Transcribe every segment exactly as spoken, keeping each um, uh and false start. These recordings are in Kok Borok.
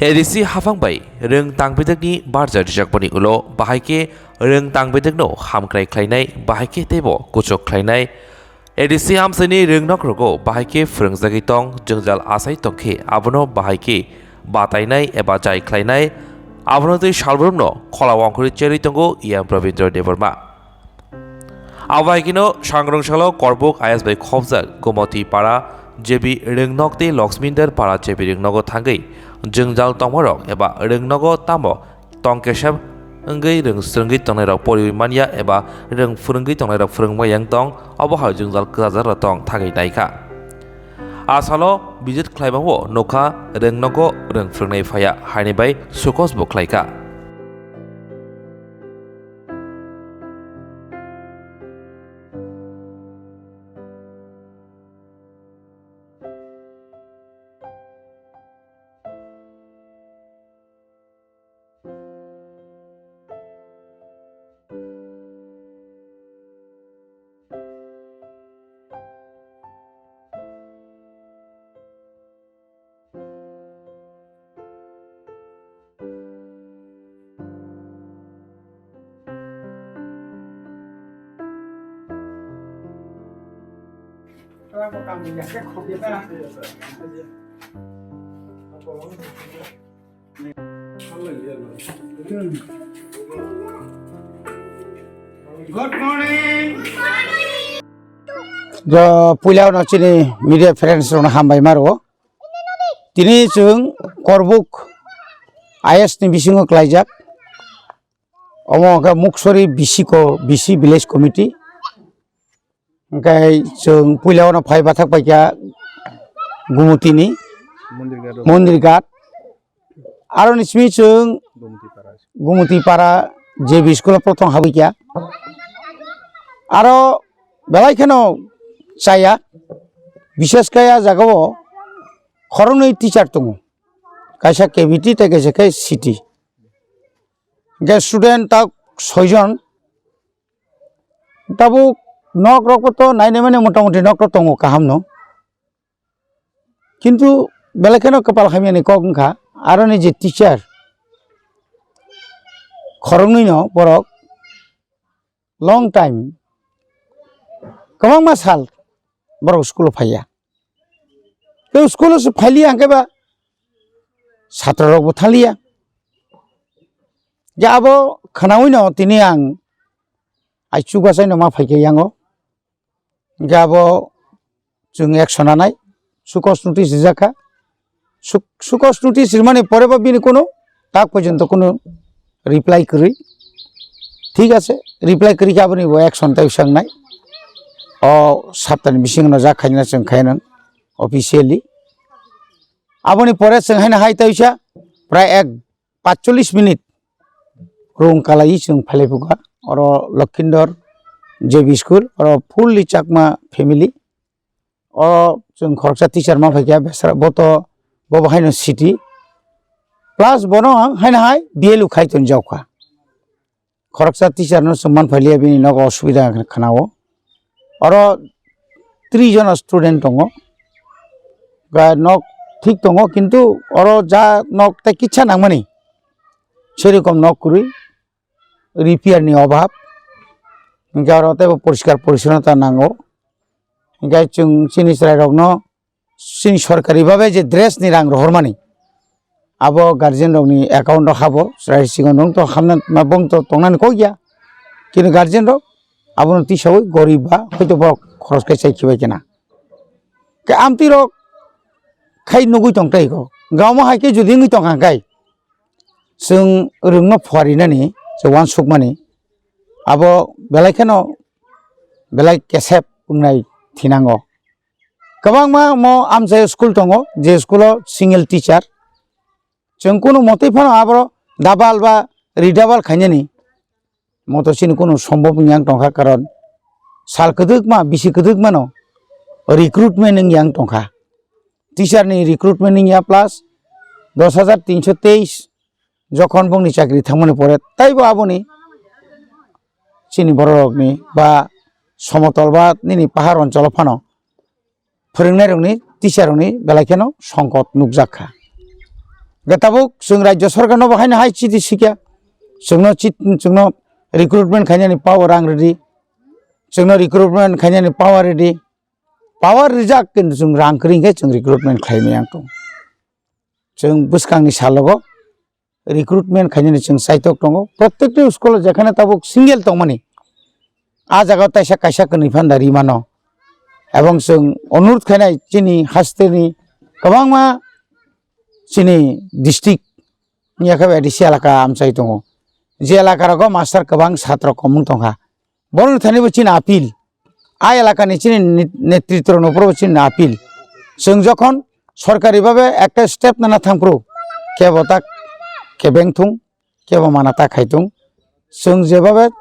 A D C haphang bai rwng tangpidwkni barja rijakmani ulo bahai khe rwng tangpidwkno hamkrai khlainai, bahai khe teibo kuchuk khlainai. A D C amchaini rwngnokrogo bahai khe phwrwngjagwi tong, jwngjal achai tong khe abono bahai khe batainai eba jai khlainai. Abono tei salbrumno khola wngkhorwi cherwi tongo E M Rabindra Debbarma. Abo hai kheno sangrong salo Korbuk I S bai khopjak Gomoti Para J B rwngnok tei Loksminder Para J B rwngnogo thangwi jwngjal tongmarok eba rwngnogo tamo tong kesep wngwi rwng swrwngwi tongnairok poriwi manya eba rwng phwrwngwi tongnairok phwrwngma yang tong, obo hai jwngjal kwchajak rok tong thangwi naikha. A salo visit khlaimao nukha rwngnogo rwng phwrwngnai phaiya haini bai sukos bo khlaikha. Good morning. Jo, puila no chini media friends rok no hambai maro. Tini chwng Korbuk I S ni bisingo klaijak. Omo khe Muksori B C ko, B C Village Committee. Hwnkhe chwng puila ono phai bathak paikha Gumutini Mondir Ghat. Mondir Ghat. Aro ni simi chwng Gumutipara. Gumutipara J B school o prothom habikha. Aro belai kheno chaya, bishesh khe a jagao khoroknwi teacher tongo, kaisa K B T tei kaisa khe C T. Hwnkhe student tak soijon. Tabuk nok rok to nainai mani motamuti nok rok tongo kaham no. Kintu belai kheno kwpal hamya ni kok wngkha, aro ni je teacher khoroknwi no borok long time, kwbangma sal borok school o phaiya. Tei school o se phailiya hwnkhe ba satro rok bo thaliya. Je abo khwnawi no tini ang ai chubachaino ma phaikha yango. Hwnkhe abo chwng action nanai, sukos notice rijak kha. Suk-, sukos notice rimani pore bo bini kunu tak porjonto kunu reply kwrwi. Thik ache, reply kwrwi khe aboni bo action tei sangnai. O saptani bisingo no jak khaina chwng khainang officially. Aboni pore chwng haino hai tei sa prai ek paitchollish minute rung kalai chwng phailai phuka. Oro Lokhindor J B school, oro fully Chakma family. Oro chwng khoroksa teacher ma phaikha, besra bo to, bo bo haino C T. Plus bono ang haino hai B L O khai tonjak kha. Khoroksa teacher no chwng man phailiya, bini nogo osubida khna o. Oro tris jona student tongo. Ga nok thik tongo, kintu oro ja nok tei kisa nangmani, serokom nok kwrwi, repair ni obab. Hwnkhe oro teibo poriskar porichonnota nango. Hwnkhe chwng chini chwrairokno chini sorkari babe je dress ni rang rohormani, abo guardian rokni account o habo, chwrai sigon rok to hamna ma bong to tongnani kok ya, kintu guardian rok abono tisawi gorib ba hoito borok khoros khai chai khibai kena. Ke amtwi rok khai nugui tong tei ko, gamo hai khe jodi wngwi tong kha khai chwng rwngno phuarinani se uansukmani, abo belai kheno belai kesep wngnai thinango. Kwbangma mo amchai school tongo, je school o single teacher. Chwng kunu motwi phano aboro double ba redouble khainani moto chini kunu sombhob wngya wng tongkha, karon sal kwdwkma, bisi kwdwkmano recruitment wngya wng tongkha. Teacher ni recruitment wngya plus dos hajar tinso teis jokhon bongni chakri thangmani pore teibo aboni chini bororokni ba somotol ba nini pahar oncholo phano phwrwngnairokni, teacher rokni belai kheno songkot nukjak kha. Khe tabuk chwng Rajya Sorkar no bo haino hai chiti sikya. Chwngno chit-, chwngno recruitment khainani power rang ridi. Chwngno recruitment khainani power ridi. Power rijak kintu chwng rang kwrwi khe chwng recruitment khlaimaya wng tong. Chwng bwskangni salogo recruitment khainani chwng chaitok tongo. Prottekti school o jekhane tabuk single tongmani, a jaga o taisa kaisa kwnwi phanda rimano. Ebong chwng onurut khainai chini hasteni kwbangma chini district yakhe A D C elaka amchai tongo. Je elaka rogo master kwbang satro komung tongkha. Borokni thani bo chini appeal. A elakani chini ni-, netritro no phuru chini appeal. Chwng jokhon sorkari babe ekta step nana thangphuru, kebo tak kebeng thung, kebo mana ta khai thung. Chwng jebabe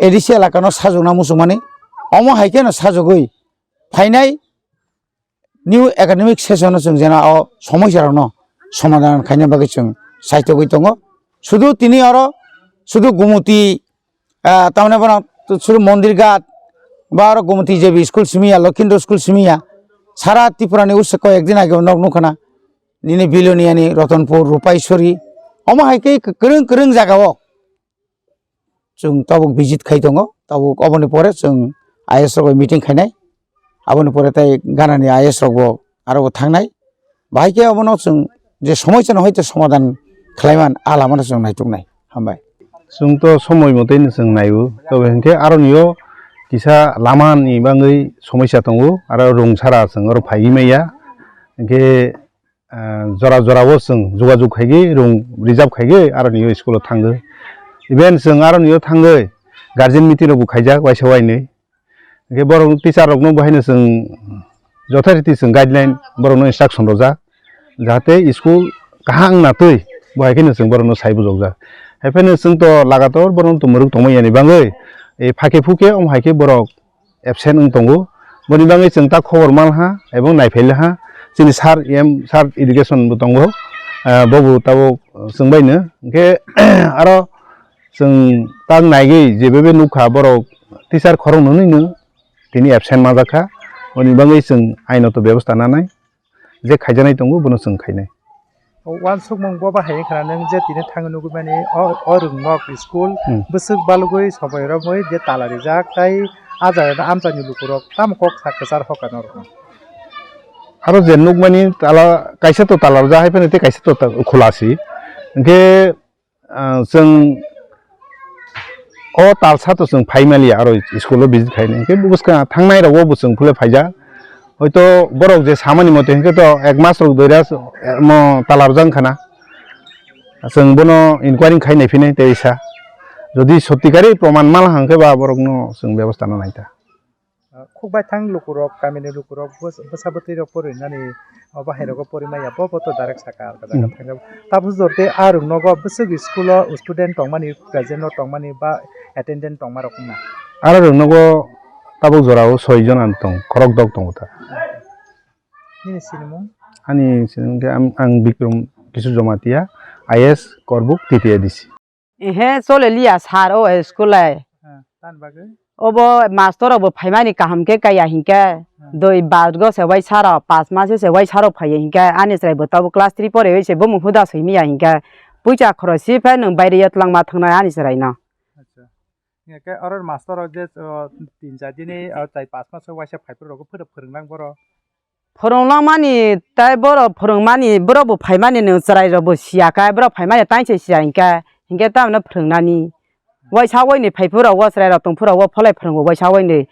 A D C elakano sajokna muchungmani, omo hai kheno sajogwi phainai new academic session o chwng jena o somosya rokno somadhan khaina bagwi chwng saitogwi tongo. Sudu tini oro sudu Gumuti, ah, tamni bono sudu Mondir Ghat ba oro Gumuti J B school simiya, Lokhindra school simiya, sara Tripura ni usse koi ekdin age nok nukhana nini Biloniya ni Ratanpur, Rupaisori, omo hai khe kwrwng kwrwng jaga o chwng tabuk visit khai tongo, tabuk oboni pore chwng I S rok bai meeting khainai, aboni pore tei ganani I S rok bo aro bo thangnai, bahai khe obono chwng je somosya no hoite somadhan khlaiman a lama no chwng naituknai. Hambai. Chwng to somoi motoi no chwng naio, tobe hinkhe aroni o kisa lama ni bagwi somosya tongo, aro rung sara chwng oro phaiwi maya, hinkhe ah, jora jora o chwng jogajog khaigwi, rung reserve khaigwi, aroni o school o thangwi. Even chwng aroni o thangwi guardian meeting rok bo khaijak waisa wainwi. Hinkhe borok teacher rok no bo haino chwng jothoriti chwng guideline borok no instruction rwjak, jahate school kaham wngna twi bo hai kheno chwng borok no sai bujokjak. Hai phano chwng to lagator borok no to mwrwk tongmani bagwi, e, phakhe phukhe omo hai khe borok absent wng tongo. Boni bagwi chwng ta khobor manha ebong naiphailaha. Chini sir E M, sir education bo tongo. Ah, bobo tabuk chwng baino. Hinkhe aro chwng ta naigwi jebebe nukha borok teacher khoroknwnino tini absent manjakha. Boni bagwi chwng ainoto bebosta nanai. Je khaijaknai tongo, bono chwng khainai. O uansukmung bo bahai wngkha na, nwng je tini thangwi nugwi mani, o, o rwngnok school Hmm. bwswk balugwi somoi romwi je tala rijak, tai a jaga no amchaini lukurok tamo kok sak kwchar hoka norok. Aro je nukmani tala, kaisa to tala rijak hai phano tei kaisa to ta-, khula si. Hinkhe ah, chwng o talsa to chwng phai maliya, aro school o visit khainai. Hinkhe bwskang thangnai rogo bo chwng phule phaijak. Hoito borok je samani mote hinkhe to ek mas rok doira mo tala rwjak wngkha na. Chwng bono inquiry khai naiphinai tei sa. Jodi sotti kari proman mal hangkhe ba borokno chwng bebosta no naita. Ah, khukbai thang lukurok, kamini lukurok, bwsa, bwsa bwtwi rok porinani, obo hai rogo porimaya, bo, bo to direct saka, ah, jaga Hmm. thangjak. Tabuk jor tei a rwng nogo bwswk school o student tongmani, present o tongmani ba attendant tongma rok wngna? Aro rwng nogo tabuk jora o soi jon ang tong, khorok dok tongo ta. Nini sinimung? Ani sinimung khe ang, ang Bikram Kishore Jamatia, I S Korbuk, T T A D C. Ehe, chole liya sir o school lai. Ah, tan bagwi? Obo master rok bo phaimani kaham khe kaya hinkhe. Ah. Doi bajgo se waisa rok, pas mas se waisa rok phaiya hinkhe, ani chwrai bo tabuk class three pore se bumung huda soi miya hinkhe. Puisa khoroi si phai nwng baire yo twlangma thangnai ani chwrai no. Acha. Hinkhe oro master rok je, o, tin char dini, o, chai pas mas se waisa phai phuru rok phuru phwrwng lang boro. Phwrwnglamani tei borok phwrwngmani, borok bo phaimani nwng chwrai rok bo siya khe, borok phaimani tei se siya hinkhe, hinkhe tamno phwrwngnani. Waisa waini phai phuru o chwrai rok tong phuru o pholai phwrwngo waisa waini.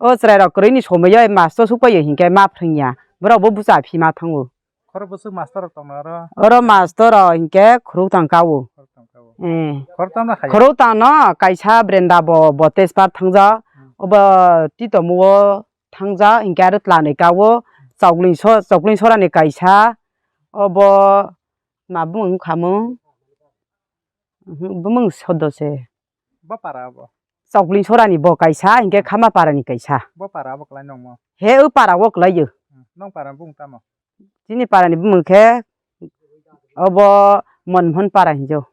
O chwrai rok kwrwini somoi o master sukpaiyo hinkhe ma phwrwngya. Borok bo bwsa phi ma thango. Khoro bwswk master rok tongna oro? Oro master rok hinkhe khorok tang kao. Khorok tang kao. Eh. Khorok tang no hai? Khorok tang no kaisa Brenda bo, bo tejpar thangja. Hmm. Obo titomo o thangja, hinkhe aro tlanwi kao, chokling so-, chokling sorani kaisa, obo ma bumung wngkha mung, mhm, bumung sodo se. Bo para abo? Chokling sorani bo kaisa, hinkhe Khama parani kaisa. Bo para abo kwlai nongmo? He, o para o kwlai yo. Hmm, nong para bumung tamo? Chini parani bumung khe obo Monmohon para hinjo.